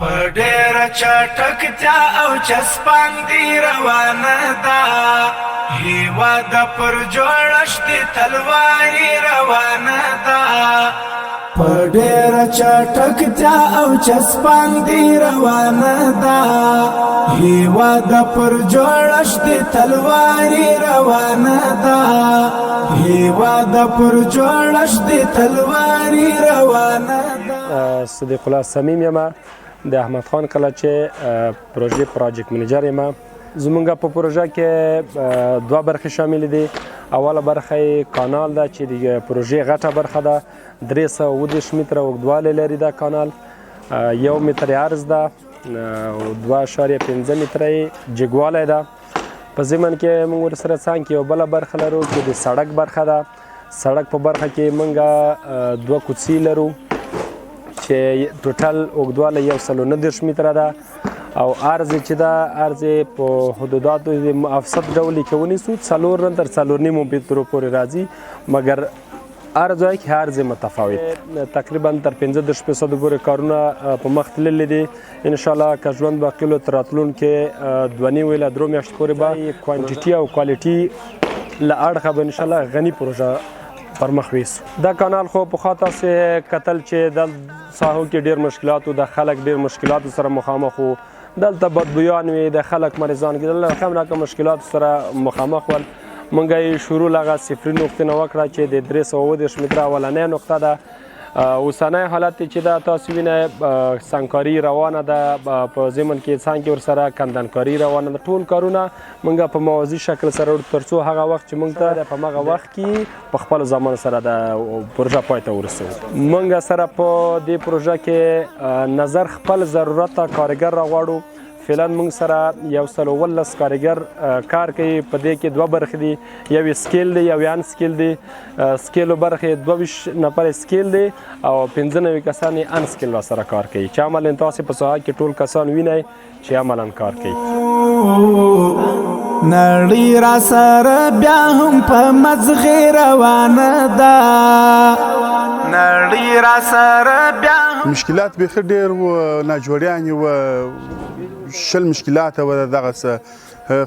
په ډېره چټکتیا او چسپاندي روانه ده. هېواد پر جوړښت تلواري روانه ده. په ډېره چټکتیا او چسپاندي روانه ده. هېواد پر جوړښت تلواري روانه ده. هېواد پر جوړښت تلواري روانه ده. صدیق الله صمیم یم، د احمد خان کلاچې پروژې project manager یم. زمونږ په پروژه کې دوه برخې شامل دي. اوله برخه یې کانال ده چې د پروژې غټه برخه ده، 330 متره اوږدوالی لري. دا کانال 1 متر عرض ده او 2.5 متره یې جګوالی ده. په ضمن کې موږ ورسره څنګ کې یو بله برخه لرو چې د سړک برخه ده. سړک په برخه کې موږ دوه کوڅې لرو چې total اوږدوالی 139 متره ده او عرض چې ده، عرض په حدوداتو د افسط ډول کې ونیسو 4 نه تر 4.5 مترو پورې راځي، مګر هر ځای کې عرض متفاوت. تقریبا تر 35% پورې کارونه په مخ تللي دي. انشاءالله که ژوند باقي له تر راتلونکې 2.5 الی 3 میاشتې پورې به quantity او quality له اړخه به انشاءالله غني پروژه پر مخ ویسو. دا کانال خو پخوا تاسې کتل چې د ساحو کې ډېر مشکلات و، د خلک ډېر مشکلاتو سره مخامخ وو، دلته بدبویان وي، د خلک مریضان کېدل، رقم رقم مشکلاتو سره مخامخ ول. مونږ یې شروع له هغه صفري نقطې نه وکړه چې د 330 متره اولنۍ نقطه ده. اوسنی حالت چې دا تاسو وینئ، سنګکاري روانه ده، په ضمن کې څنګ کې ورسره کندنکاري روانه ده. ټول کارونه مونږ په موازي شکل سره وړو ترڅو هغه وخت چې مونږ ته په هغه وخت کې په خپل زمان سره د پروژه پای ته ورسوو. مونږ سره په دې پروژه کې نظر خپل ضرورت ته کارګر راغواړو. فعلا مونږ سره 117 کارګر کار کوي. په دې کې دوه برخې دي، یو یې skilled دی، یو یې unskilled دی. skilled برخې 22 نفر skilled دی او 95 کسان یې unskilled را سره کار کوي چې عملاً تاسې په ساحه کې ټول کسان وینئ چې عملاً کار کوي. نړۍ را سره بیا هم په مزغې روانه ده. نړۍ را سره بیا هم مشکلات بیخي ډېر وو، ناجوړیانې وه، 20 مشکلات وه. دغه څه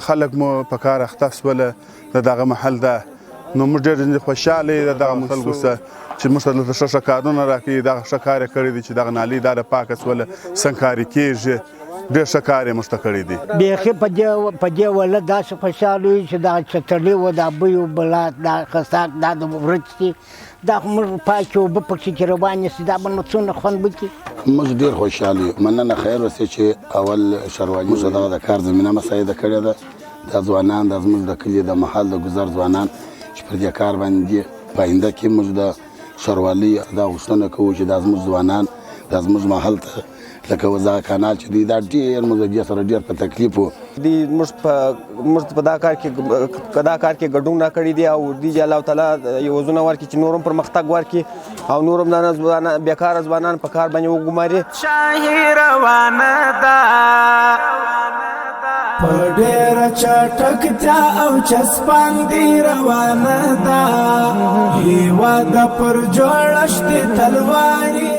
خلک مو په کار اخته سوله د دغه محل ده. نو موږ ډېر خوشحاله یو د دغه خلکو څخه چې موږ ته دلته ښه ښه کارونه راکوي. دغه ښه کار یې کړی دی چې دغه نالۍ داره پاکه سوله، سنګکاري کېږي، ډېر ښه کار یې موږ ته کړی دی. بیخي په دې وله داسې خوشحاله یو چې دغه چتړي و، دا بوی و بلا، دا خساک، دا د ورچ دي، دا خو موږ پاکې اوبه پکښې چې روانې سي، دا به نو څونه خوند وکړي. موږ ډېر خوشحاله یو، مننه خیر اوسې چې اول ښاروالي موږ دغه د کار زمینه مساعده کړې ده. دا ځوانان، دا زموږ د کلي د محل د ګذر ځوانان چې پر دې کار باندې دي، په آینده کې موږ د ښاروالۍ دا غوښتنه کوو چې دا زموږ ځوانان دا زموږ محل ته لکه اوس دغه کانال چې دی، دا ډېر موږ د دې سره ډېر په تکلیف وو. دی موږ په دا کار کې دا کار کې ګډون را کړی دی او دی چې الله تعالی عوضونه ورکړي چې نور هم پرمختګ ورکړي او نور هم دا ځوانان بېکاره ځوانان په کار باندې وګماري. شاهي روانه ده. په ډېره چټکتیا او چسپاندي روانه ده. هېواد پر جوړښت تلواري